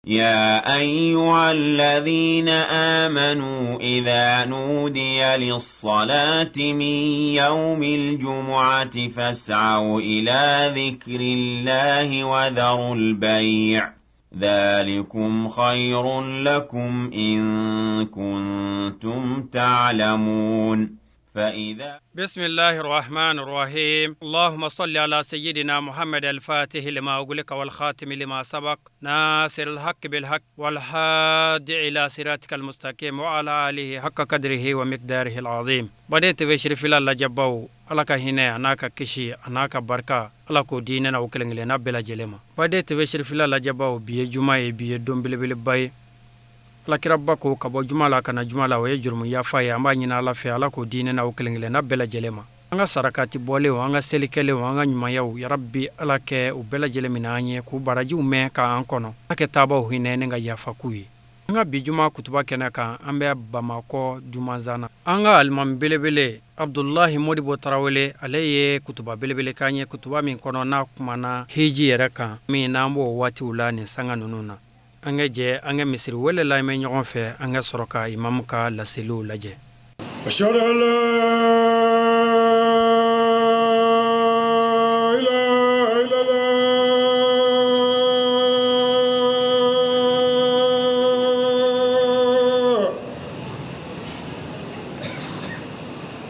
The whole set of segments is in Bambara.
يا أيها الذين آمنوا إذا نودي للصلاة من يوم الجمعة فاسعوا إلى ذكر الله وذروا البيع ذلكم خير لكم إن كنتم تعلمون. فإذا بسم الله الرحمن الرحيم. اللهم صل على سيدنا محمد الفاتح لما أغلق والخاتم لما سبق ناصر الحق بالحق والهادي إلى صراطك المستقيم وعلى آله حق قدره ومقداره العظيم. Baden TV sirifila lajɛbaw, Ala ka hinɛ a n'a ka kisi a n'a ka barika, Ala k'o di ne n'aw kelen kelenna bɛɛ lajɛlen ma. Baden TV sirifila lajɛbaw, bi ye juma ye, bi ye don belebeleba ye. Alakiraba ko ka bɔ juma la ka na juma la, o ye jurumu yafa ye. An b'a ɲini Ala fɛ, Ala k'o di ne n'aw kelen kelenna bɛɛ lajɛlen ma. An ka sarakati bɔlenw, an ka selikɛlenw, an ka ɲumanyaw, yarabi Ala kɛ u bɛɛ lajɛlen minɛ an ye, k'u barajiw mɛn k'an kɔnɔ. Ala kɛ taabaw hinɛ ni ka yafa k'u ye. An ka bi juma kutuba kɛnɛ kan, an bɛ Bamakɔ Jumanzana. An ka alimami belebele Abdulahi Modibo Tarawele, ale ye kutuba belebele k'an ye, kutuba min kɔnɔ n'a kumana hiji yɛrɛ kan, min n'an b'o waatiw la nin sanga ninnu na. An ka jɛ an ka misiri wele lamɛn ɲɔgɔn fɛ, an ka sɔrɔ ka imamu ka laseliw lajɛ. أشهد أن لا إله إلا الله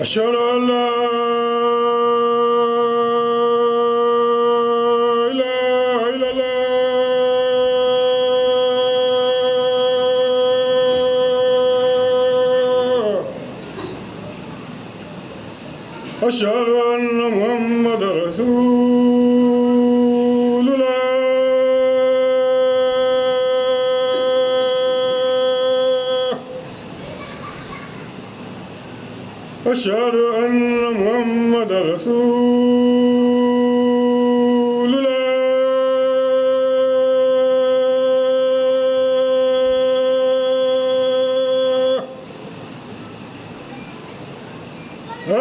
أشهد أن لا إله إلا الله أشهد أن محمد رسول الله أشهد أن محمد رسول الله حي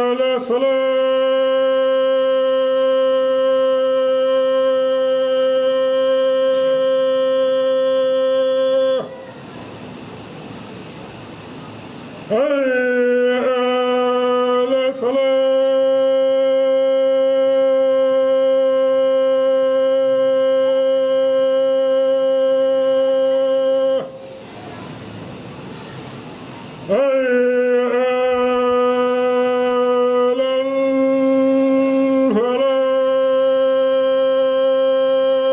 على الصلاة حي على الصلاة حي على الفلاح حي على الفلاح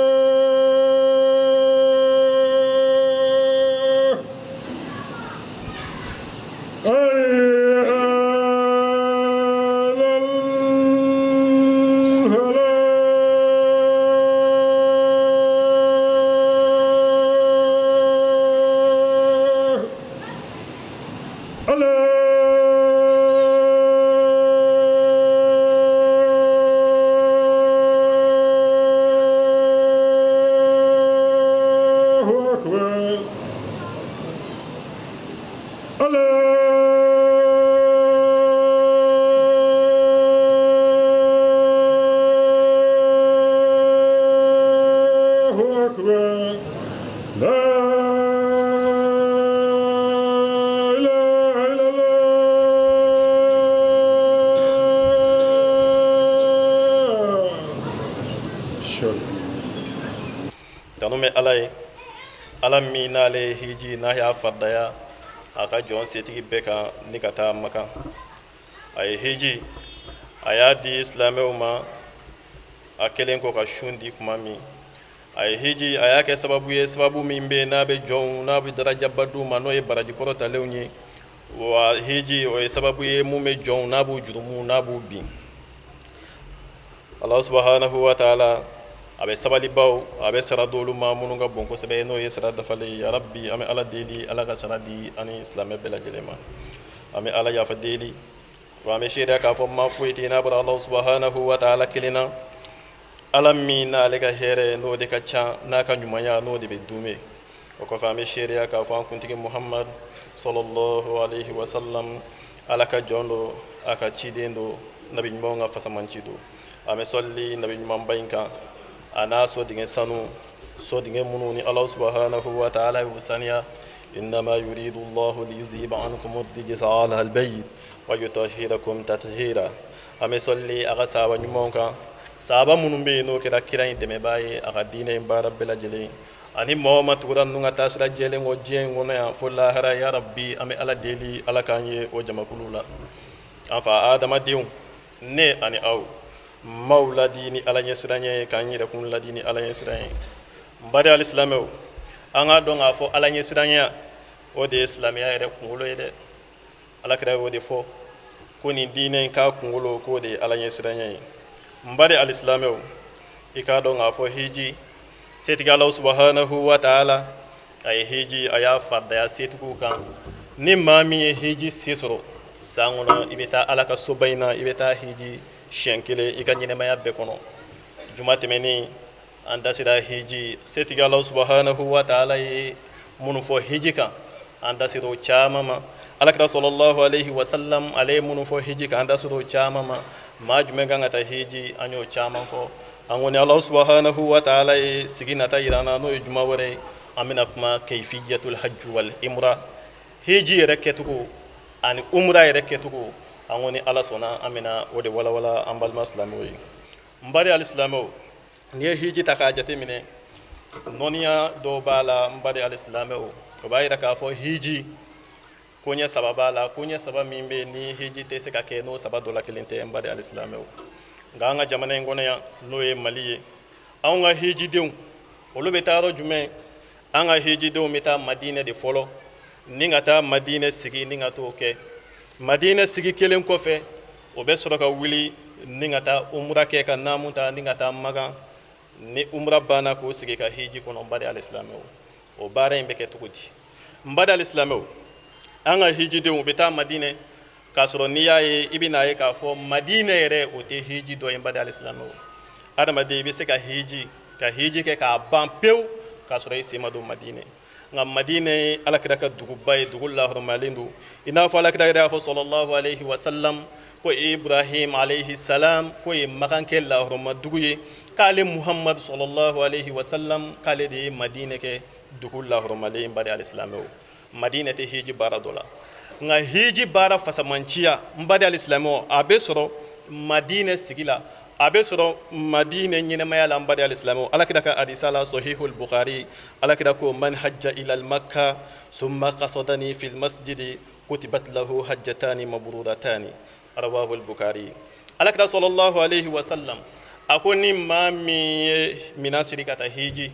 الله أكبر الله أكبر لا إله إلا الله شكرا. Tanu bɛ Ala ye, Ala min n'ale ye hiji n'a y'a faridaya a ka jɔn setigi bɛɛ kan ni ka taa Makan. A ye hiji a y'a di silamɛw ma a kɛlen kɔ ka sun di tuma min. A ye hiji a y'a kɛ sababu ye, sababu min bɛ n'a bɛ jɔnw n'a bɛ darajaba d'u ma, n'o ye baraji kɔrɔtalenw ye. Wa hiji o ye sababu ye mun bɛ jɔnw n'a b'u jurumu n'a b'u bin. Ala subahanahu wa taala a bɛ sabalibaw a bɛ sara d'olu ma minnu ka bon kosɛbɛ, n'o ye sara dafalen ye. Yarabi, an bɛ Ala deli, Ala ka sara di ani silamɛ bɛɛ lajɛlen ma. An bɛ Ala yafa deli wa an bɛ seereya k'a fɔ ma foyi tɛ n'a bɔra Ala subahanahu wa taala kelen na, Ala min n'ale ka hɛrɛ n'o de ka ca, n'a ka ɲumanya n'o de bɛ duumɛ. O kɔfɛ, an bɛ seereya k'a fɔ an kuntigi Muhammad sallallahu alaihi wasallam, Ala ka jɔn don, a ka ciden don, nabi ɲumanw ka fasamanci don. An bɛ sɔli nabi ɲumanba in kan, a n'a so dingɛ sanu, So dingɛ minnu ni Ala subahanahu wa taala y'u saniya. Innama yuridu Allahu liyuzhiba ankum rijsa ahlal bayt wa yutahhirakum tathira. An bɛ sɔli a ka sahaba ɲumanw kan, sahaba minnu bɛ yen n'o kɛra kira in dɛmɛbaa ye a ka diinɛ in baara bɛɛ lajɛlen, ani maa o maa tugura ninnu ka taasira jɛlen kɔ diɲɛ in kɔnɔ yan fo lahara. Ya rabbi, an bɛ Ala deli Ala k'an ye o jamakulu la. An fa adamadenw, ne ani aw, n b'aw ladi ni Ala ɲɛsiranɲɛ ye, k'an yɛrɛkun ladi ni Ala ɲɛsiranɲɛ ye. N baden alisilamɛw, an k'a dɔn k'a fɔ Ala ɲɛsiranɲɛ, o de ye silamɛya yɛrɛ kunkolo ye dɛ. Alakira y'o de fɔ ko nin diinɛ in k'a kunkolo, k'o de ye Ala ɲɛsiranɲɛ ye. N baden alisilamɛw, i k'a dɔn k'a fɔ hiji, setigi Ala subahanahu wa taala a ye hiji, a y'a faridaya setigiw kan. Ni maa min ye hiji se sɔrɔ san kɔnɔ, i bɛ taa Ala ka soba in na, i bɛ taa hiji siɲɛ kelen i ka ɲɛnamaya bɛɛ kɔnɔ. Juma tɛmɛnen, an da sera hiji, setigi Ala subahanahu wa taala ye minnu fɔ hiji kan, an da sera o caman ma. Alakira sɔlɔlahu alayhi wa sallam, ale ye minnu fɔ hiji kan, an da sera o caman ma. Maa jumɛn kan ka taa hiji, an y'o caman fɔ. An ko ni Ala subahanahu wa taala ye sigi nata yira an na, n'o ye juma wɛrɛ ye, an bɛna kuma kayfiyatul hajj wal umra, hiji yɛrɛ kɛcogo ani umra yɛrɛ kɛcogo. An ko ni Ala sɔnna, an bɛna o de walawala an balima silamɛw ye. N baden alisilamɛw, n'i ye hiji ta k'a jateminɛ, nɔniya dɔw b'a la. N baden alisilamɛw, o b'a yira k'a fɔ hiji koɲɛ saba b'a la, koɲɛ saba min bɛ ni hiji tɛ se ka kɛ n'o saba dɔ la kelen tɛ. N baden alisilamɛw, nka an ka jamana in kɔnɔ yan, n'o ye Mali ye, anw ka hijidenw, olu bɛ taa yɔrɔ jumɛn? An ka hijidenw bɛ taa Madinɛ de fɔlɔ, ni ka taa Madinɛ sigi, ni ka t'o kɛ. Madinɛ sigi kelen kɔfɛ, o bɛ sɔrɔ ka wuli ni ka taa umura kɛ, ka naamu ta ni ka taa Makan. Ni umura banna, k'o sigi ka hiji kɔnɔ. N baden alisilamɛw, o baara in bɛ kɛ cogo di? N baden alisilamɛw, an ka hijidenw bɛ taa Madinɛ k'a sɔrɔ n'i y'a ye, i bɛn'a ye k'a fɔ Madinɛ yɛrɛ, o tɛ hiji dɔ ye. N baden alisilamɛw, adamaden, i bɛ se ka hiji, ka hiji kɛ k'a ban pewu k'a sɔrɔ i sen ma don Madinɛ. Nka Madinɛ ye Alakira ka duguba ye, dugu lahɔrɔmayalen don. I n'a fɔ Alakira yɛrɛ y'a fɔ sɔlɔlahu alayhi wa salam ko Ibrahim alayhi salam k'o ye Makan kɛ lahɔrɔma dugu ye, k'ale Muhammadu sɔlɔlahu alayhi wa salam, k'ale de ye Madinɛ kɛ dugu lahɔrɔmalen. N baden alisilamɛw, Madinɛ tɛ hiji baara dɔ la, nka hiji baara fasamanciya, n baden alisilamɛw, a bɛ sɔrɔ Madinɛ sigi la, a bɛ sɔrɔ Madinɛ ɲɛnamaya la. N baden alisilamɛw, Alakira ka hadisa la, Sɔhihul Bukhari, Alakira ko: man hajja ilal Makka summa qasadani fil masjidi kutibat lahu hajjatani mabruratani, rawahul Bukhari. Alakira sɔlɔlahu alayhi wa sallam a ko ni maa min ye minan siri ka taa hiji,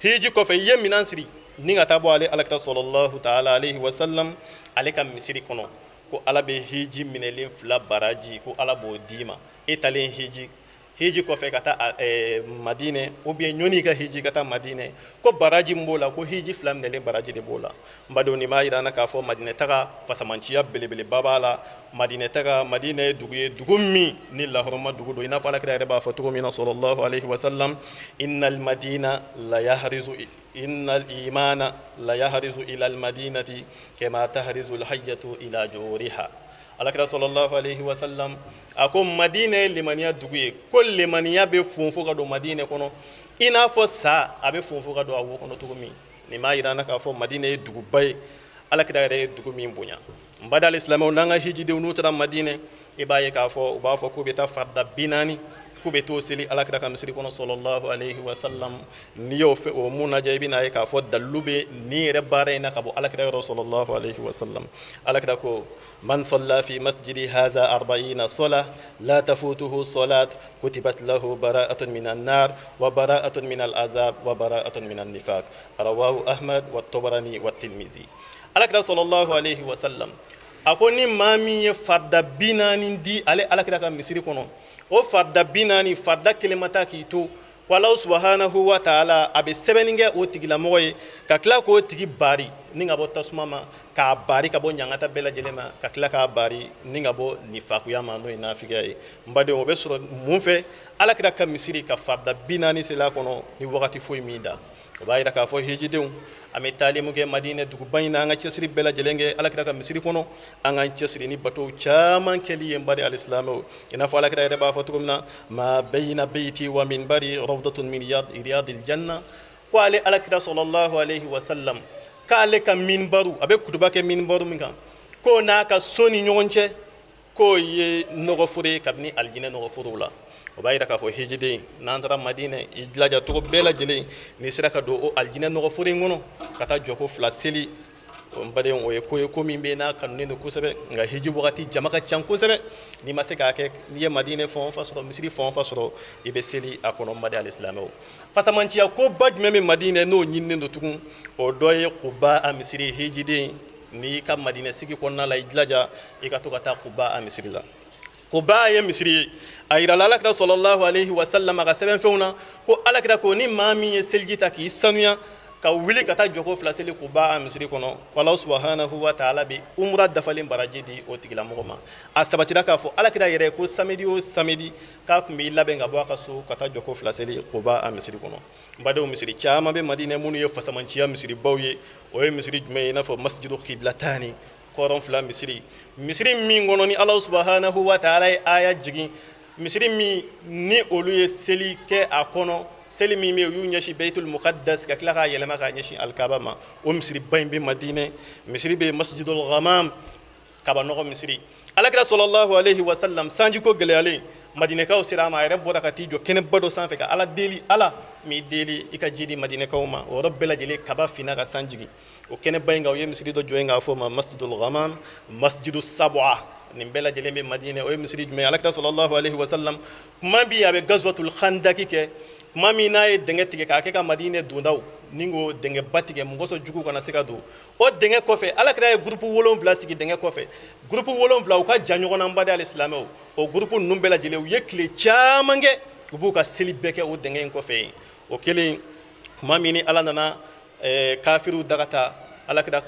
hiji kɔfɛ i ye minan siri ni ka taa bɔ ale Alakira sɔlɔlahu taala alayhi wa sallam, ale ka misiri kɔnɔ, ko Ala bɛ hiji minɛlen fila baraji, ko Ala b'o d'i ma. E talen hiji, hiji kɔfɛ ka taa Madinɛ, ou bien ɲɔni ka hiji ka taa Madinɛ, ko baraji min b'o la, ko hiji fila minɛlen baraji de b'o la. N badenw, nin b'a yira an na k'a fɔ Madinɛ taga fasamanciya belebeleba b'a la. Madinɛ taga, Madinɛ ye dugu ye, dugu min ni lahɔrɔma dugu don, i n'a fɔ Alakira yɛrɛ b'a fɔ cogo min na sɔlɔlahu alayhi wa sallam: innal madina la yahrizu, innal imana la yahrizu ila al madinati kama tahrizu al hayyatu ila juriha. Alakira sɔlɔlahu alayhi wa sallam a ko Madinɛ ye limaniya dugu ye, ko limaniya bɛ fonfo ka don Madinɛ kɔnɔ i n'a fɔ sa a bɛ fonfo ka don a wo kɔnɔ cogo min. Nin b'a yira an na k'a fɔ Madinɛ ye duguba ye, Alakira yɛrɛ ye dugu min bonya. N baden alisilamɛw, n'an ka hijidenw n'u taara Madinɛ, i b'a ye k'a fɔ u b'a fɔ k'u bɛ taa farida 40, k'u bɛ t'o seli Alakira ka misiri kɔnɔ sɔlɔlahu alayhi wa sallam. N'i y'o fɛ o mun lajɛ, i bɛna ye k'a fɔ dalilu bɛ nin yɛrɛ baara in na ka bɔ Alakira yɔrɔ sɔlɔlahu alayhi wa sallam. Alakira ko: man salla fi masjidi haza arba'ina sola la tafutuhu solat kutibat lahu bara'atun minan nar wa bara'atun minal azab wa bara'atun minan nifaq, rawahu Ahmad wa Tabarani wa Tirmizi. Alakira sɔlɔlahu alayhi wa sallam a ko ni maa min ye farida 40 di ale Alakira ka misiri kɔnɔ, o farida 40, farida kelen ma taa k'i to, ko Alahu subahanahu wa taala a bɛ sɛbɛnni kɛ o tigilamɔgɔ ye, ka tila k'o tigi bari ni ka bɔ tasuma ma, k'a bari ka bɔ ɲangata bɛɛ lajɛlen ma, ka tila k'a bari ni ka bɔ nifakuya ma, n'o ye nafigiya ye. N badenw, o bɛ sɔrɔ mun fɛ? Alakira ka misiri ka farida 40 seli a kɔnɔ ni wagati foyi m'i dan. O b'a yira k'a fɔ hijidenw, an bɛ taali mun kɛ Madinɛ duguba in na, an ka cɛsiri bɛɛ lajɛlen kɛ Alakira ka misiri kɔnɔ, an k'an cɛsiri ni batow caman kɛli ye. N baden alisilamɛw, i n'a fɔ Alakira yɛrɛ b'a fɔ cogo min na: ma bayina beyti wa minbari rawdatun min riyadil janna. Ko ale Alakira sɔlɔlahu alayhi wa sallam, k'ale ka minbaru, a bɛ kutuba kɛ minbaru min kan, k'o n'a ka so ni ɲɔgɔn cɛ, k'o ye nɔgɔforo ye kabini alijinɛ nɔgɔforow la. O b'a yira k'a fɔ hijiden, n'an taara Madinɛ, i jilaja cogo bɛɛ lajɛlen n'i sera ka don o alijinɛ nɔgɔforo in kɔnɔ ka taa jɔko fila seli. O n baden, o ye ko ye, ko min bɛ n'a kanunen don kosɛbɛ. Nka hiji wagati jama ka ca kosɛbɛ. N'i ma se k'a kɛ, n'i ye Madinɛ fan o fan sɔrɔ, misiri fan o fan sɔrɔ, i bɛ seli a kɔnɔ. N baden alisilamɛw, fasamanciya ko ba jumɛn bɛ Madinɛ n'o ɲininen don tugun? O dɔ ye Kuba a misiri. Hijiden, n'i ka Madinɛ sigi kɔnɔna la, i jilaja i ka to ka taa Kuba a misiri la. Kuba ye misiri ye, a yirala Alakira sɔlɔlahu alayhi wa sallam a ka sɛbɛnfɛnw na ko Alakira ko ni maa min ye seliji ta k'i sanuya ka wuli ka taa jɔko fila seli Kuba a misiri kɔnɔ, ko Ala subahanahu wa taala bɛ umura dafalen baraji di o tigilamɔgɔ ma. A sabatira k'a fɔ Alakira yɛrɛ ko samedi o samedi, k'a tun b'i labɛn ka bɔ a ka so ka taa jɔko fila seli Kuba a misiri kɔnɔ. N badenw, misiri caman bɛ Madinɛ minnu ye fasamanciya misiribaw ye. O ye misiri jumɛn ye? I n'a fɔ Masijidu Kiblatani, kɔrɔn fila misiri, misiri min kɔnɔ ni Ala subahanahu wa taala ye aya jigin, misiri min ni olu ye seli kɛ a kɔnɔ, seli min bɛ u y'u ɲɛsin Beitul Mukaddas ka tila k'a yɛlɛma k'a ɲɛsin Alikaba ma. O misiriba in bɛ Madinɛ. Misiri bɛ Masjidul Ghamam, kabanɔgɔ misiri. Alakira sɔlɔlahu alayhi wa sallam, sanjiko gɛlɛyalen, Madinɛkaw sera a ma, a yɛrɛ bɔra ka t'i jɔ kɛnɛba dɔ sanfɛ ka Ala deli: Ala, n b'i deli, i ka ji di Madinɛkaw ma. O yɔrɔ bɛɛ lajɛlen, kaba finna ka san jigin. O kɛnɛba in kan, u ye misiri dɔ jɔ yen k'a fɔ o ma Masjidul Ghamam, Masjidu Sab'a. Nin bɛɛ lajɛlen bɛ Madinɛ. O ye misiri jumɛn ye? Alakira sɔlɔlahu alayhi wa sallam, kuma bi a bɛ Gazwatul Khandaki kɛ, kuma min n'a ye dingɛ tigɛ k'a kɛ ka Madinɛ dondaw ni k'o dingɛba tigɛ, mɔgɔ sɔn jugu kana se ka don o dingɛ kɔfɛ, Alakira ye gurupu 7 sigi dingɛ kɔfɛ. Gurupu 7, u ka jan ɲɔgɔn na. N baden alisilamɛw, o gurupu ninnu bɛɛ lajɛlen, u ye tile caman kɛ, u b'u ka seli bɛɛ kɛ o dingɛ in kɔfɛ yen. O kelen, tuma min ni Ala nana kafiriw daga ta, Alakira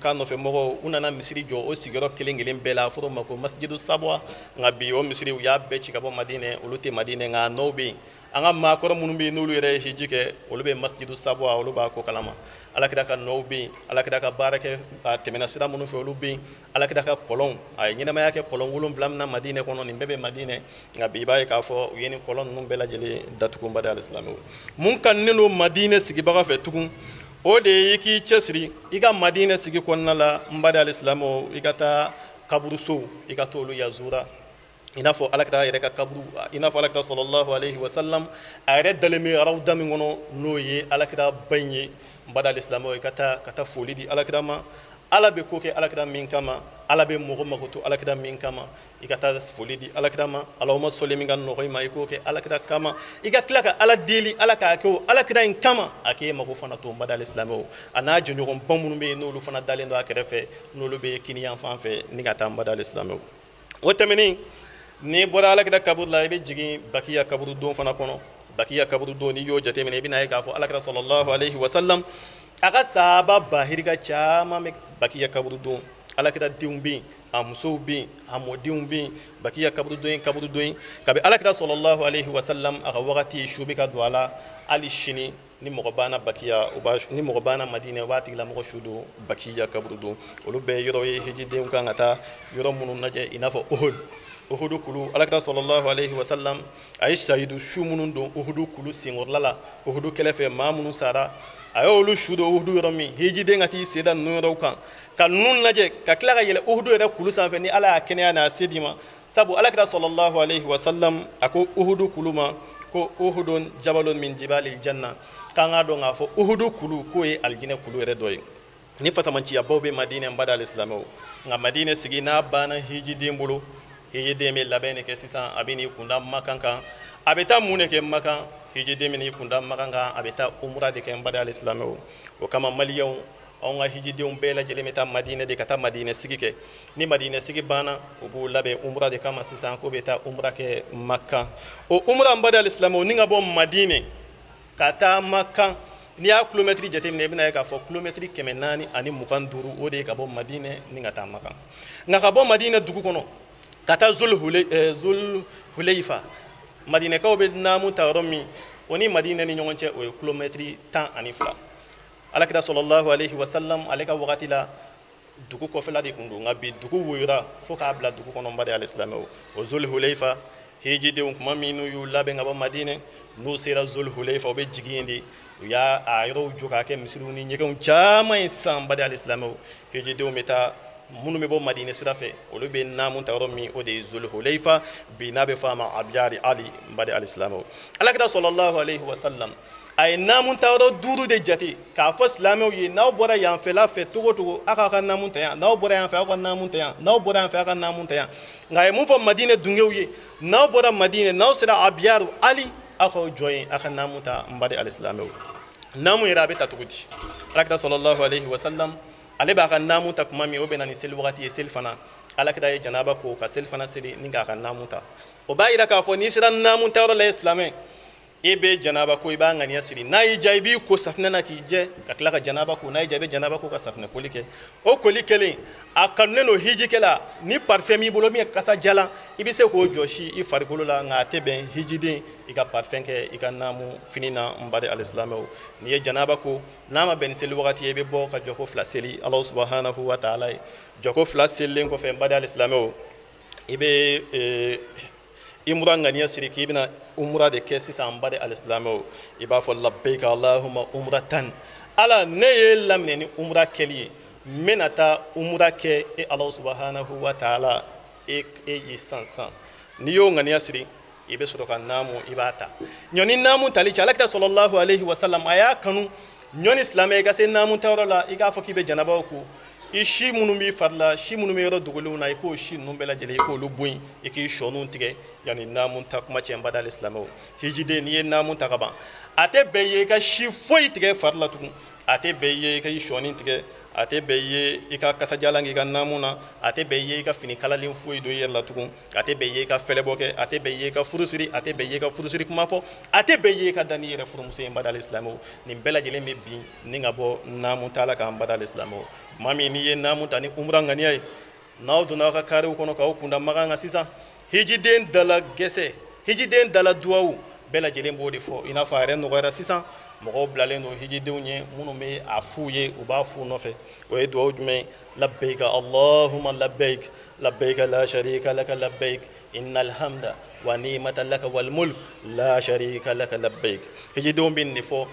ka nɔfɛ mɔgɔw, u nana misiri jɔ o sigiyɔrɔ kelen kelen bɛɛ la. A fɔra o ma ko Masijidu Sabwa. Nka bi, o misiri, u y'a bɛɛ ci ka bɔ Madinɛ, olu tɛ Madinɛ, nka nɔw bɛ yen. An ka maakɔrɔ minnu bɛ yen, n'olu yɛrɛ ye hiji kɛ, olu bɛ Masijidu Sabwa, olu b'a ko kalama. Alakira ka nɔw bɛ yen, Alakira ka baara kɛ, a tɛmɛna sira minnu fɛ, olu bɛ yen. Alakira ka kɔlɔn, a ye ɲɛnamaya kɛ kɔlɔn 7 min na Madinɛ kɔnɔ, nin bɛɛ bɛ Madinɛ. Nka bi, i b'a ye k'a fɔ u ye nin kɔlɔn ninnu bɛɛ lajɛlen datugu. N baden alisilamɛw, mun kanunen don Madinɛ sigibaga fɛ tugun? O de ye i k'i cɛsiri i ka Madinɛ sigi kɔnɔna la. N baden alisilamɛw, i ka taa kaburusow, i ka t'olu yazura, i n'a fɔ Alakira yɛrɛ ka kaburu, i n'a fɔ Alakira sɔlɔlahu alayhi wa sallam, a yɛrɛ dalen bɛ rawda min kɔnɔ, n'o ye Alakira ba in ye. N baden alisilamɛw, i ka taa foli di Alakira ma. Ala bɛ ko kɛ Alakira min kama, Ala bɛ mɔgɔ makoto Alakira min kama, i ka taa foli di Alakira ma. Alahuma sɔli min ka nɔgɔ i ma, i k'o kɛ Alakira kama. I ka tila ka Ala deli, Ala k'a kɛ o Alakira in kama, a k'e mako fana to. N baden alisilamɛw, a n'a jɛɲɔgɔnba minnu bɛ yen, n'olu fana dalen don a kɛrɛfɛ, n'olu bɛ kini yan fan fɛ ni ka taa. N baden alisilamɛw, o tɛmɛnen, n'i bɔra Alakira kaburu la, i bɛ jigin Bakiya kaburudon fana kɔnɔ. Bakiya kaburudon, n'i y'o jateminɛ, i bɛna ye k'a fɔ Alakira sɔlɔlahu alayhi wa sallam, a ka sahaba bahirika caman bɛ Bakiya kaburudon. Alakira denw bɛ yen, a musow bɛ yen, a mɔdenw bɛ yen. Bakiya kaburudon ye kaburudon ye kabi Alakira sɔlɔlahu alayhi wa sallam a ka wagati, su bɛ ka don a la hali sini. Ni mɔgɔ banna Bakiya, ni mɔgɔ banna Madinɛ, o b'a tigilamɔgɔ su don Bakiya kaburudon. Olu bɛɛ yɔrɔ ye hijidenw kan ka taa yɔrɔ minnu lajɛ, i n'a fɔ Uhud, Uhudu kulu. Alakira sɔlɔlahu alayhi wa sallam, a ye sayidu su minnu don Uhudu kulu senkɔrɔla la, Uhudu kɛlɛ fɛ, maa minnu sara, a ye olu su don Uhudu yɔrɔ min. Hijiden ka t'i sen da ninnu yɔrɔw kan ka ninnu lajɛ, ka tila ka yɛlɛ Uhudu yɛrɛ kulu sanfɛ, ni Ala y'a kɛnɛya n'a se d'i ma. Sabu Alakira sɔlɔlahu alayhi wa sallam, a ko Uhudu kulu ma ko uhudun jabalun min jibalil janna, k'an k'a dɔn k'a fɔ Uhudu kulu k'o ye alijinɛ kulu yɛrɛ dɔ ye. Ni fasamanciyabaw bɛ Madinɛ, n baden alisilamɛw. Nka Madinɛ sigi n'a banna hijiden bolo, hijiden bɛ labɛn de kɛ sisan, a bɛ n'i kunda Makan kan. A bɛ taa mun de kɛ Makan? Hijiden bɛ n'i kunda Makan kan, a bɛ taa umura de kɛ, n baden alisilamɛw. O kama, Maliyɛnw, anw ka hijidenw bɛɛ lajɛlen bɛ taa Madinɛ de ka taa Madinɛ sigi kɛ. Ni Madinɛ sigi banna, u b'u labɛn umura de kama sisan, k'u bɛ taa umura kɛ Makan. O umura, n baden alisilamɛw, ni ka bɔ Madinɛ ka taa Makan, n'i y'a kilomɛtiri jateminɛ, i bɛna ye k'a fɔ kilomɛtiri 425, o de ye ka bɔ Madinɛ ni ka taa Makan. Nka ka bɔ Madinɛ dugu kɔnɔ ka taa Zul Huleyifa, Madinɛkaw bɛ naamu ta yɔrɔ min, o ni Madinɛ ni ɲɔgɔn cɛ, o ye kilomɛtiri 12. Alakira sɔlɔlahu alayhi wa sallam, ale ka wagati la, dugu kɔfɛla de tun don, nka bi dugu woyora fo k'a bila dugu kɔnɔ. N baden alisilamɛw, o Zul Huleyifa, Hijidenw, kuma min n'u y'u labɛn ka bɔ Madinɛ, n'u sera Zulhuleifa, u bɛ jigin yen de. U y'a a yɔrɔw jɔ k'a kɛ misiriw ni ɲɛgɛnw caman ye sisan. Baden alisilamɛw, hijidenw bɛ taa, minnu bɛ bɔ Madinɛ sira fɛ, olu bɛ naamu ta yɔrɔ min, o de ye Zulhuleifa bi, n'a bɛ fɔ a ma Abiyari Ali. N baden alisilamɛw, Alakira sɔlɔlahu alayhi wa sallam, a ye naamu ta yɔrɔ duuru de jate k'a fɔ silamɛw ye: n'aw bɔra yanfɛla fɛ togo togo, aw k'aw ka naamu ta yan; n'aw bɔra yan fɛ, aw ka naamu ta yan; n'aw bɔra yan fɛ, aw ka naamu ta yan. Nka a ye mun fɔ Madinɛ dungew ye? N'aw bɔra Madinɛ, n'aw sera Abiyaru Ali, aw k'aw jɔ yen, aw ka naamu ta. N baden alisilamɛw, naamu yɛrɛ, a bɛ ta cogo di? Alakira sɔlɔlahu alayhi wa sallam, ale b'a ka naamu ta tuma min, o bɛnna ni seli wagati ye. Seli fana, Alakira ye janaba ko ka seli fana seli ni k'a ka naamu ta. O b'a yira k'a fɔ n'i sera naamu ta yɔrɔ la, ye silamɛ, i bɛ janaba ko, i b'a ŋaniya siri. N'a y'i diya, i b'i ko safinɛ na k'i jɛ, ka tila ka janaba ko. N'a y'i diya, i bɛ janaba ko ka safinɛ koli kɛ. O koli kɛlen, a kanunen don hijikɛla, ni parfum b'i bolo min ye kasa jalan, i bɛ se k'o jɔsi i farikolo la. Nka a tɛ bɛn hijiden i ka parfum kɛ i ka naamu fini na. N baden alisilamɛw, n'i ye janaba ko, n'a ma bɛn ni seli wagati ye, i bɛ bɔ ka jɔko fila seli Ala subahanahu wa taala ye. Jɔko fila selilen kɔfɛ, n baden alisilamɛw, i bɛ umura ŋaniya siri k'i bɛna umura de kɛ sisan. N baden alisilamɛw, i b'a fɔ: labeyika alahuma umuratan, Ala, ne ye laminɛ ni umura kɛli ye, n bɛna taa umura kɛ e Ala subahanahu wa taala e ye san san. N'i y'o ŋaniya siri, i bɛ sɔrɔ ka naamu, i b'a ta. Ɲɔni naamu tali cɛ, Alakira sɔlɔlahu alayhi wa sallam, a y'a kanu ɲɔni silamɛ i ka se naamu tayɔrɔ la, i k'a fɔ k'i bɛ janabaw ko, i si minnu b'i fari la, si minnu bɛ yɔrɔ dogolenw na, i k'o si ninnu bɛɛ lajɛlen, i k'olu bɔ yen, i k'i sɔninw tigɛ yanni naamu ta kuma cɛ. N baden alisilamɛw, hijiden, n'i ye naamu ta ka ban, a tɛ bɛn i ye i ka si foyi tigɛ fari la tugun, a tɛ bɛn i ye i ka i sɔnin tigɛ, a tɛ bɛn i ye i ka kasajalan k'i ka naamu na, a tɛ bɛn i ye i ka fini kalalen foyi don i yɛrɛ la tugun, a tɛ bɛn i ye i ka fɛlɛbɔ kɛ, a tɛ bɛn i ye i ka furusiri, a tɛ bɛn i ye i ka furusiri kuma fɔ, a tɛ bɛn i ye i ka da n'i yɛrɛ furumuso ye. N baden alisilamɛw, nin bɛɛ lajɛlen bɛ bin ni ka bɔ naamu ta la k'an baden alisilamɛw. Tuma min n'i ye naamu ta ni umura ŋaniya ye, n'aw donna aw ka karew kɔnɔ k'aw kunda Makan kan sisan, hijiden dala gɛsɛ, hijiden dala duwawu bɛɛ lajɛlen b'o de fɔ. I n'a fɔ a yɛrɛ nɔgɔyara sisan, mɔgɔw bilalen don hijidenw ɲɛ minnu bɛ a f'u ye, u b'a f'u nɔfɛ. O ye duwawu jumɛn ye? Labeyika allahumma labeyik, labeyika la sharika laka labeyik, innal hamda wa ni'mata laka wal mulk la sharika laka labeyik. Hijidenw bɛ nin de fɔ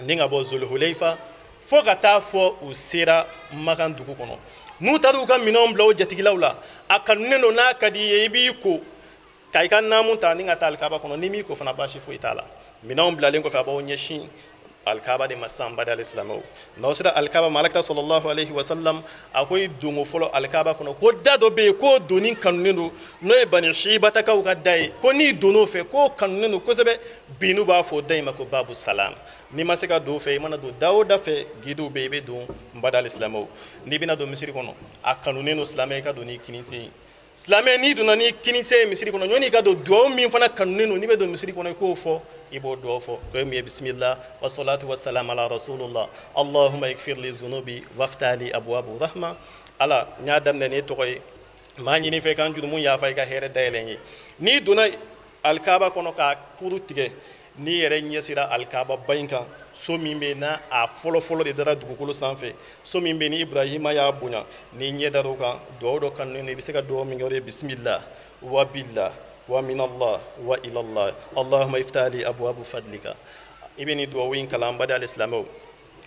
ni ka bɔ Zulhuleifa fo ka taa fɔ u sera Makan dugu kɔnɔ. N'u taara u ka minɛnw bila u jatigilaw la, a kanunen don, n'a ka di i ye, i b'i ko ka i ka naamu ta ni ka taa alikaba kɔnɔ. N'i m'i ko fana, baasi foyi t'a la. Minɛnw bilalen kɔfɛ, a b'aw ɲɛsin alikaba de ma sisan. Baden alisilamɛw, n'aw sera alikaba ma, Alakira sɔlɔlahu alayhi wa sallam, a ko i donko fɔlɔ alikaba kɔnɔ, ko da dɔ bɛ yen k'o donni kanunen don, n'o ye Bani Sibatakaw ka da ye, ko n'i donn'o fɛ, k'o kanunen don kosɛbɛ. Bi n'u b'a fɔ o da in ma ko Babu Salam. N'i ma se ka don o fɛ, i mana don da o da fɛ, gidiw bɛ yen, i bɛ don. N baden alisilamɛw, n'i bɛna don misiri kɔnɔ, a kanunen don silamɛ i ka don n'i kinisen ye. Silamɛ, n'i donna n'i kinisen ye misiri kɔnɔ, ɲɔni i ka don, duwawu min fana kanunen don n'i bɛ don misiri kɔnɔ, i k'o fɔ, i b'o duwawu fɔ. O ye mun ye? Bisimila wasalatu wasalam ala rasulullah, allahumma ikfir li zunubi waftali abwabu rahma. Ala, n y'a daminɛ n'e tɔgɔ ye, n b'a ɲini fɛ ka n jurumu yafa, i ka hɛrɛ dayɛlɛ n ye. N'i donna alikaba kɔnɔ k'a kuru tigɛ, n'i yɛrɛ ɲɛ sera alikaba ba in kan, so min bɛ n'a a fɔlɔfɔlɔ de dara dugukolo sanfɛ, so min bɛ ni Ibrahima y'a bonya, n'i ɲɛ dar'o kan, duwawu dɔ kanunen don, i bɛ se ka duwawu min kɛ, o de ye: bisimila wa billah wa minallah wa ilallah, allahumma iftali abwabu fadlika. I bɛ nin duwawu in kalan. Baden alisilamɛw,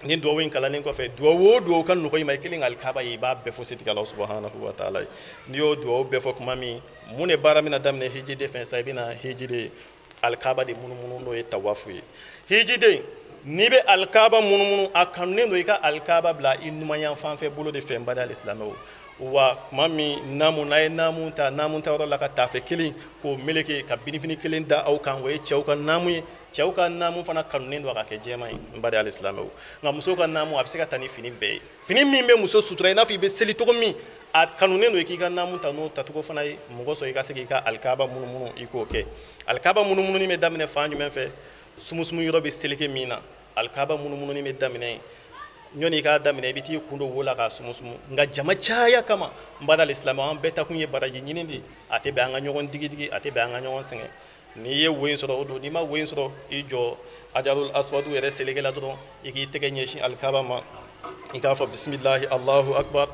ni duwawu in kalannen kɔfɛ, duwawu o duwawu ka nɔgɔ i ma, i kelen ka alikaba ye, i b'a bɛɛ fɔ setigi Ala subahanahu wa taala ye. N'i y'o duwawu bɛɛ fɔ tuma min, mun de baara bɛna daminɛ hijiden fɛ sa? I bɛna hiji de, alikaba de munumunu, n'o ye tawafu ye. Hijiden, n'i bɛ alikaba munumunu, a kanunen don i ka alikaba bila i numanyan fan fɛ bolo de fɛ. N baden alisilamɛw, wa tuma min naamu, n'a ye naamu ta naamu ta yɔrɔ la, ka taafe kelen k'o meleke ka binifini kelen da aw kan, o ye cɛw ka naamu ye. Cɛw ka naamu fana kanunen don a ka kɛ jɛman ye, n baden alisilamɛw. Nka musow ka naamu, a bɛ se ka ta ni fini bɛɛ ye, fini min bɛ muso sutura, i n'a fɔ i bɛ seli cogo min. A kanunen don i k'i ka naamu ta n'o tacogo fana ye. Mɔgɔ sɔrɔ i ka se k'i ka alikaba munumunu, i k'o kɛ. Alikaba munumununi bɛ daminɛ fan jumɛn fɛ? Sumusumu yɔrɔ bɛ seleke min na, alikaba munumununi bɛ daminɛ yen. Ɲɔni i k'a daminɛ, i bɛ t'i kun don wo la k'a sumusumu. Nka jama caya kama, n baden alisilamɛw, an bɛɛ takun ye baraji ɲini de ye. A tɛ bɛn an ka ɲɔgɔn digidigi, a tɛ bɛn an ka ɲɔgɔn sɛgɛn. N'i ye wo in sɔrɔ, o don. N'i ma wo in sɔrɔ, i jɔ ajarul aswadu yɛrɛ seleke la dɔrɔn, i k'i tɛgɛ ɲɛsin alikaba ma, i k'a fɔ bisimilahi, alahu akbar.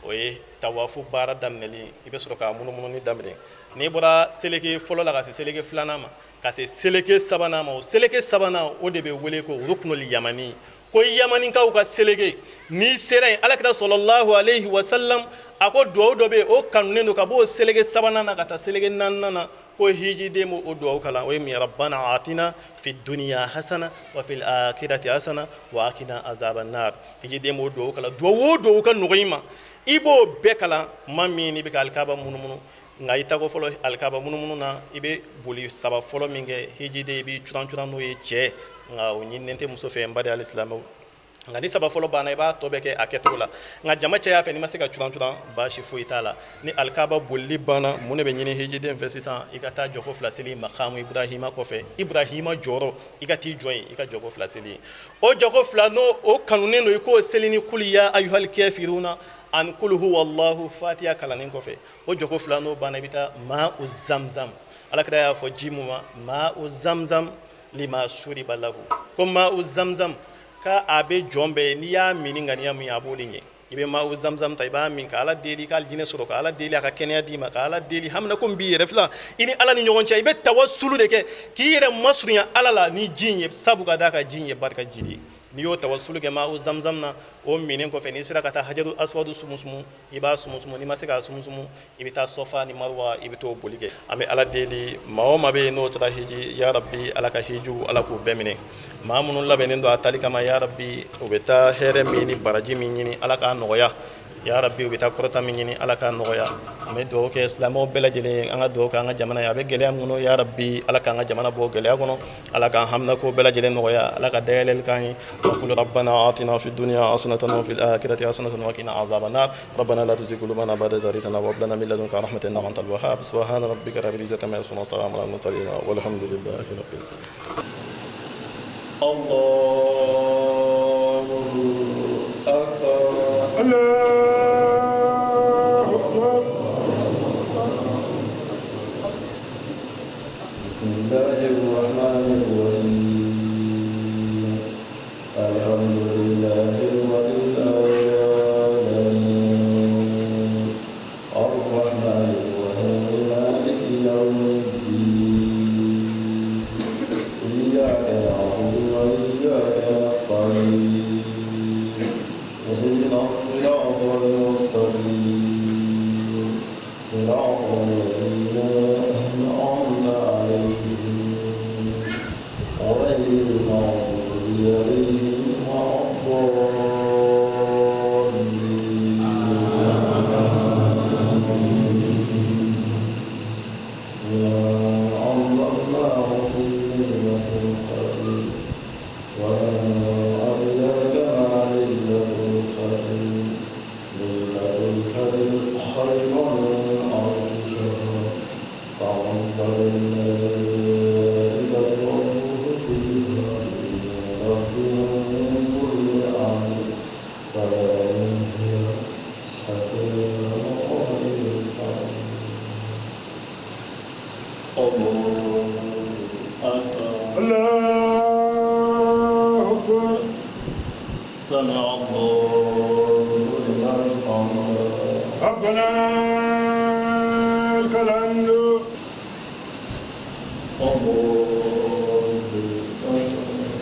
O ye tawafu baara daminɛli, i bɛ sɔrɔ ka munumununi daminɛ. N'i bɔra seleke fɔlɔ la ka se seleke filanan ma, ka se seleke sabanan ma, o seleke sabanan, o de bɛ wele ko rukunul yamani, ko yamanikaw ka seleke. N'i sera yen, Alakira sɔlɔlahu alayhi wa sallam a ko duwawu dɔ bɛ yen, o kanunen don ka b'o seleke sabanan na ka taa seleke naaninan na, ko hijiden b'o duwawu kalan. O ye min ye? Rabbana atina fi dunya hasana wa fil akhirati hasana wa qina azaban nar. Hijiden b'o duwawu kalan. Duwawu o duwawu ka nɔgɔ i ma, i b'o bɛɛ kalan tuma min n'i bɛ ka alikaba munumunu. Nka i tako fɔlɔ alikaba munumunu na, i bɛ boli saba fɔlɔ min kɛ, hijiden i b'i curan curan n'o ye cɛ, nka o ɲininen tɛ muso fɛ, n baden alisilamɛw. Nka ni saba fɔlɔ banna, i b'a tɔ bɛɛ kɛ a kɛcogo la. Nka jama caya fɛ, n'i ma se ka curan curan, baasi foyi t'a la. Ni alikaba bolili banna, mun de bɛ ɲini hijiden fɛ sisan? I ka taa jɔko fila seli makamu Ibrahima kɔfɛ, Ibrahima jɔyɔrɔ, i ka t'i jɔ yen, i ka jɔko fila seli. O jɔko fila n'o o kanunen don, i k'o seli ni kuli ya ayuhal kafiruna ani kul huwa Allahu, fatiya kalannen kɔfɛ. O jɔko fila n'o banna, i bɛ taa maa u zamzam. Alakira y'a fɔ ji mun ma maa u zamzam lima suriba lahu, ko maa u zamzam k'a a bɛ jɔn bɛɛ ye, n'i y'a min ni ŋaniya min ye, a b'o de ɲɛ. I bɛ maa u zamzam ta, i b'a min ka Ala deli i ka alijinɛ sɔrɔ, ka Ala deli a ka kɛnɛya d'i ma, ka Ala deli hamina ko min b'i yɛrɛ fila i ni Ala ni ɲɔgɔn cɛ. I bɛ tawasulu de kɛ k'i yɛrɛ masurunya Ala la ni ji in ye, sabu ka d'a kan ji in ye barika ji de ye. N'i y'o tawasulu kɛ maa u zamzam na, o minnen kɔfɛ, n'i sera ka taa hajaru aswadu sumusumu, i b'a sumusumu. N'i ma se k'a sumusumu, i bɛ taa Sɔfa ni Marwa, i bɛ t'o boli kɛ. An bɛ Ala deli, maa o maa bɛ yen n'o taara hiji, ya rabi, Ala ka hijiw, Ala k'u bɛɛ minɛ. Maa minnu labɛnnen don a tali kama, ya rabi, u bɛ taa hɛrɛ min ni baraji min ɲini, Ala k'a nɔgɔya. Ya rabi, u bɛ taa kɔrɔta min ɲini, Ala k'a nɔgɔya. An bɛ dugawu kɛ silamɛw bɛɛ lajɛlen ye. An ka dugawu kɛ an ka jamana ye, a bɛ gɛlɛya min kɔnɔ, ya rabi, Ala k'an ka jamana bɔ gɛlɛya kɔnɔ. Ala k'an haminako bɛɛ lajɛlen nɔgɔya. Ala ka dayɛlɛli k'an ye. Aqulu rabbana atina fi dunya hasanatan wa fil akhirati hasanatan wa qina azaban nar. Rabbana la tuzigh qulubana ba'da idh hadaytana wa hab lana min ladunka rahmatan innaka antal wahhab. Subhana rabbika rabbil izzati amma yasifun wa salamun alal mursalin walhamdulillahi rabbil alamin. Allahu akbar. Allahu akbar. بسم الله الرحمن الرحيم. الحمد لله رب العالمين. الرحمن الرحيم. مالك يوم الدين. إياك نعبد وإياك نستعين. اهدنا الصراط المستقيم. صراط الذين أنعمت عليهم غير المغضوب عليهم ولا الضالين. إنا أنزلناه في ليلة القدر. وما أدراك ما ليلة القدر. ليلة القدر خير من ألف شهر. تنزل الملائكة والروح فيها بإذن ربهم من كل أمر. سلام هي حتى مطلع الفجر. الله أكبر. الله أكبر. سمع الله لمن حمده. ربنا لك الحمد.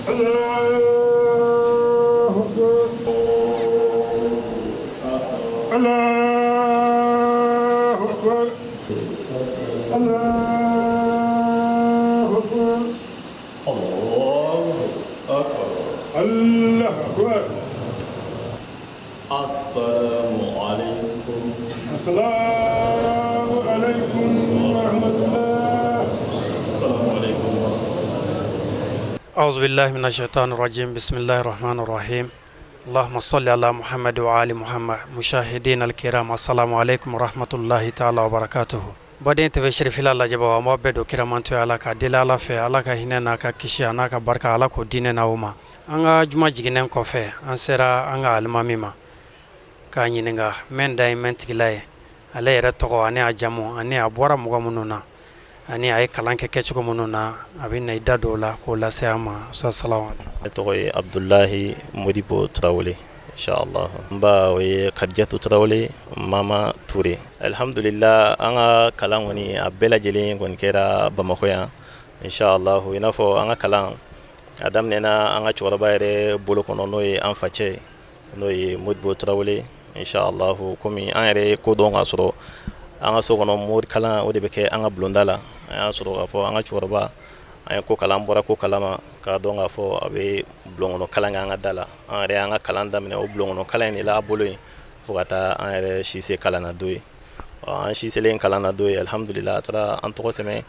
الله أكبر. الله أكبر. الله أكبر. الله أكبر. الله أكبر. الله أكبر. السلام عليكم. السلام عليكم ورحمة الله. السلام عليكم ورحمة الله. أعوذ بالله من الشيطان الرجيم. بسم الله الرحمن الرحيم. اللهم صل على محمد وآل محمد. مشاهدين الكرام، السلام عليكم ورحمة الله تعالى وبركاته. Baden TV Sherifila lajɛbagaw, an b'aw bɛɛ don kiramantoya. Ala ka deli Ala fɛ, Ala ka hinɛ n'a ka kisi a n'a ka barika, Ala k'o diinɛ n'aw ma. An ka juma jiginnen kɔfɛ, an sera an ka alimami ma k'a ɲininka mɛn da ye mɛn tigila ye, ale yɛrɛ tɔgɔ ani a jamu ani a bɔra mɔgɔ minnu na ani a ye kalan kɛ kɛcogo minnu na. A bɛ na i da don o la k'o lase an ma. Salamu. Ne tɔgɔ ye Abudulayi Modibo Tarawele. Inshallah. N ba o ye Kadijatu Tarawele, Mama Ture. Alhamdulillah, an ka kalan kɔni a bɛɛ lajɛlen kɔni kɛra Bamakɔ yan. Inshallah, i n'a fɔ an ka kalan a daminɛna an ka cɛkɔrɔba yɛrɛ bolo kɔnɔ, n'o ye an facɛ ye, n'o ye Modibo Tarawele. Inshallah, komi an yɛrɛ ye ko dɔn ka sɔrɔ an ka so kɔnɔ, mori kalan o de bɛ kɛ an ka bulonda la. An y'a sɔrɔ k'a fɔ an ka cɛkɔrɔba, an ye ko kalan, an bɔra ko kalama k'a dɔn k'a fɔ a bɛ bulon kɔnɔ kalan kɛ an ka da la. An yɛrɛ y'an ka kalan daminɛ o bulon kɔnɔ kalan in de la a bolo yen, fo ka taa an yɛrɛ si se kalan na don ye. An si selen kalan na don ye, alhamdulillah, a taara an tɔgɔ sɛbɛn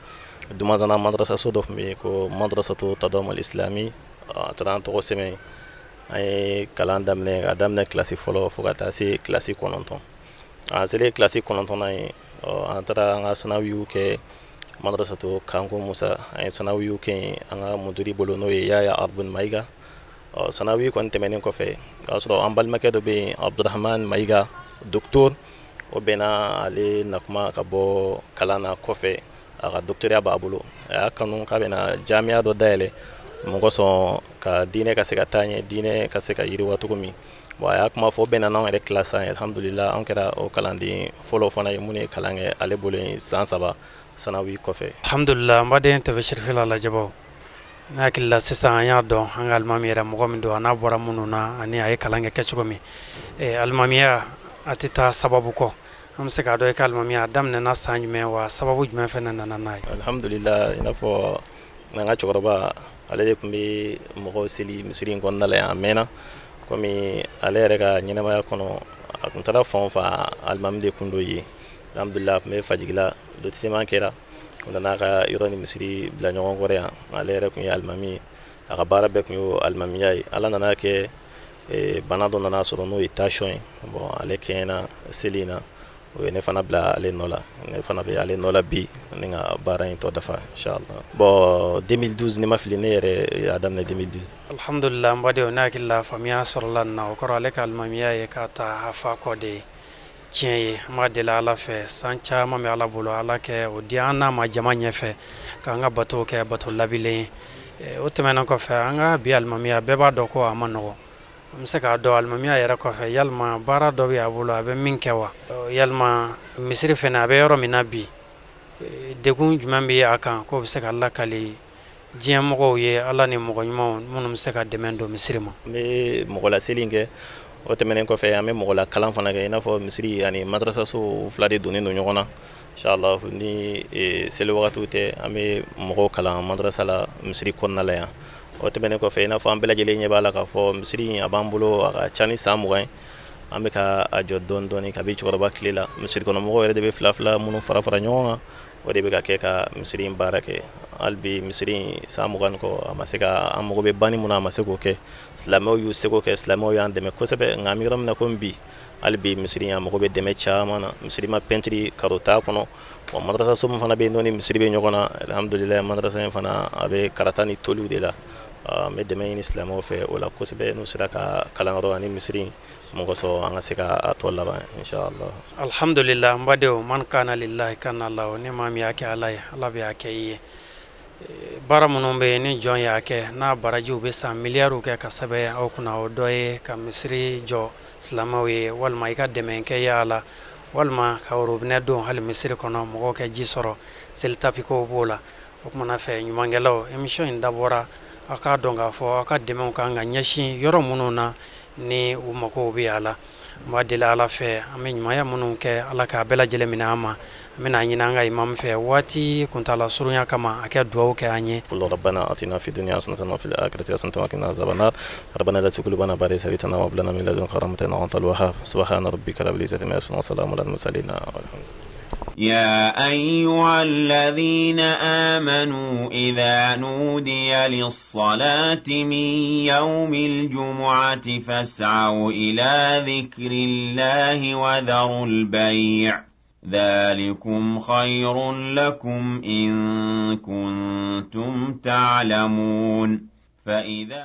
Dumazana madrasaso dɔ tun bɛ yen ko Madrasatu Tadamu Islami. A taara an tɔgɔ sɛbɛn, an ye kalan daminɛ, ka daminɛ kilasi fɔlɔ fo ka taa se kilasi 9. An selen kilasi 9nan ye, an taara an ka sanawiw kɛ Madrasatu Kanko Musa. An ye sanawiw kɛ yen an ka mudiri bolo, n'o ye Yaya Arbun Mayiga. Sanawi kɔni tɛmɛnen kɔfɛ, o y'a sɔrɔ an balimakɛ dɔ bɛ yen, Abdurahman Mayiga docteur, o bɛnna ale nakuma ka bɔ kalan na kɔfɛ, a ka doctorat b'a bolo. A y'a kanu k'a bɛna jamiya dɔ dayɛlɛ mɔgɔ sɔn ka diinɛ ka se ka taa ɲɛ, diinɛ ka se ka yiriwa cogo min. Bon, a y'a kuma fɔ, o bɛnna n'anw yɛrɛ kilasi ye. Alhamdulillah, an kɛra o kalanden fɔlɔ fana ye mun ye kalan kɛ ale bolo yen san 3 sanawi kɔfɛ. Alhamdulillah. N baden TV Sirifila lajɛbaw, ne hakili la sisan an y'a dɔn an ka alimami yɛrɛ mɔgɔ min don, a n'a bɔra minnu na ani a ye kalan kɛ kɛcogo min. Alimamiya a tɛ taa sababu kɔ. An bɛ se k'a dɔn i ka alimamiya a daminɛna san jumɛn wa, sababu jumɛn fana nana n'a ye? Alhamdulillah, i n'a fɔ an ka cɛkɔrɔba, ale de tun bɛ mɔgɔw seli misiri in kɔnɔna la yan a mɛnna. Komi ale yɛrɛ ka ɲɛnamaya kɔnɔ, a tun taara fan o fan, alimami de tun don yen. Alhamdulillah, a tun bɛ Fajigila, lotissement kɛra, u nana ka yɔrɔ ni misiri bila ɲɔgɔn kɔrɔ yan. Ale yɛrɛ tun ye alimami ye, a ka baara bɛɛ tun y'o alimamiya ye. Ala nana kɛ bana dɔ nana sɔrɔ, n'o ye tension ye. Bon, ale kɛɲɛna seli in na, o ye ne fana bila ale nɔ la. Ne fana bɛ ale nɔ la bi ni ka baara in tɔ dafa, inshallah. Bon, 2012, ni ma fili, ne yɛrɛ y'a daminɛ 2012. Alhamdulillah. N badenw, ne hakili la faamuya sɔrɔla nin na. O kɔrɔ, ale ka alimamiya ye k'a ta a fa kɔ de ye tiɲɛ ye. An b'a deli Ala fɛ, san caman bɛ Ala bolo, Ala kɛ o di an n'a ma jama ɲɛfɛ k'an ka bato kɛ bato labilen ye. O tɛmɛnen kɔfɛ, an ka bi alimamiya, bɛɛ b'a dɔn ko a ma nɔgɔn. An bɛ se k'a dɔn alimamiya yɛrɛ kɔfɛ, yalima baara dɔ bɛ a bolo a bɛ min kɛ wa? Yalima misiri fɛnɛ a bɛ yɔrɔ min na bi, degun jumɛn bɛ a kan k'o bɛ se ka lakali diɲɛ mɔgɔw ye, Ala ni mɔgɔ ɲumanw minnu bɛ se ka dɛmɛ don misiri ma? N bɛ mɔgɔlaseli kɛ. O tɛmɛnen kɔfɛ, an bɛ mɔgɔla kalan fana kɛ. I n'a fɔ misiri ani madrasaso fila de donnen don ɲɔgɔn na. Inshallah, ni seli wagatiw tɛ, an bɛ mɔgɔw kalan madrasa la misiri kɔnɔna la yan. O tɛmɛnen kɔfɛ, i n'a fɔ an bɛɛ lajɛlen ɲɛ b'a la k'a fɔ misiri in a b'an bolo, a ka ca ni san 20 ye, an bɛ ka a jɔ dɔɔni dɔɔni kabi cɛkɔrɔba tile la. Misiri kɔnɔ mɔgɔw yɛrɛ de bɛ fila fila minnu fara fara ɲɔgɔn kan, o de bɛ ka kɛ ka misiri in baara kɛ. Hali bi misiri in, san 20 kɔ, a ma se ka an mago bɛ banni mun na, a ma se k'o kɛ. Silamɛw y'u seko kɛ, silamɛw y'an dɛmɛ kosɛbɛ, nka an bɛ yɔrɔ min na komi bi, hali bi misiri in a mago bɛ dɛmɛ caman na. Misiri ma pɛntiri, carreau t'a kɔnɔ. Bon, madrasaso min fana bɛ yen, n'o ni misiri bɛ ɲɔgɔn na, alhamdulilayi, madrasa in fana a bɛ karata ni toliw de la. An bɛ dɛmɛ ɲini silamɛw fɛ o la kosɛbɛ, n'u sera ka kalanyɔrɔ ani misiri mun kosɔn, an ka se ka a tɔ laban, inshallah. Alhamdulillah. N badenw, man kana lillahi kana lahu. Ni maa min y'a kɛ Ala ye, Ala bɛ y'a kɛ i ye. Baara minnu bɛ yen ni jɔn y'a kɛ n'a barajiw bɛ san miliyariw kɛ ka sɛbɛn aw kunna, o dɔ ye ka misiri jɔ silamɛw ye, walima i ka dɛmɛ kɛ y'a la, walima ka robinet don hali misiri kɔnɔ, mɔgɔw kɛ ji sɔrɔ, seli tapis ko b'o la. O kumana fɛ, ɲumankɛlaw, émission in dabɔra aw k'a dɔn k'a fɔ aw ka dɛmɛw kan ka ɲɛsin yɔrɔ minnu na ni u makow bɛ a la. An b'a deli Ala fɛ, an bɛ ɲumanya minnu kɛ, Ala k'a bɛɛ lajɛlen minɛ an ma. An bɛna ɲini an ka imam fɛ, waati kuntala surunya kama, a kɛ dugawu kɛ an ye. ربنا آتنا في الدنيا حسنة وفي الآخرة حسنة وقنا عذاب النار. ربنا لا تزغ قلوبنا بعد إذ هديتنا وهب لنا من لدنك رحمة إنك أنت الوهاب. سبحان ربك رب العزة عما يصفون وسلام على المرسلين والحمد. يا أيها الذين آمنوا إذا نودي للصلاة من يوم الجمعة فاسعوا إلى ذكر الله وذروا البيع، ذلكم خير لكم إن كنتم تعلمون. فإذا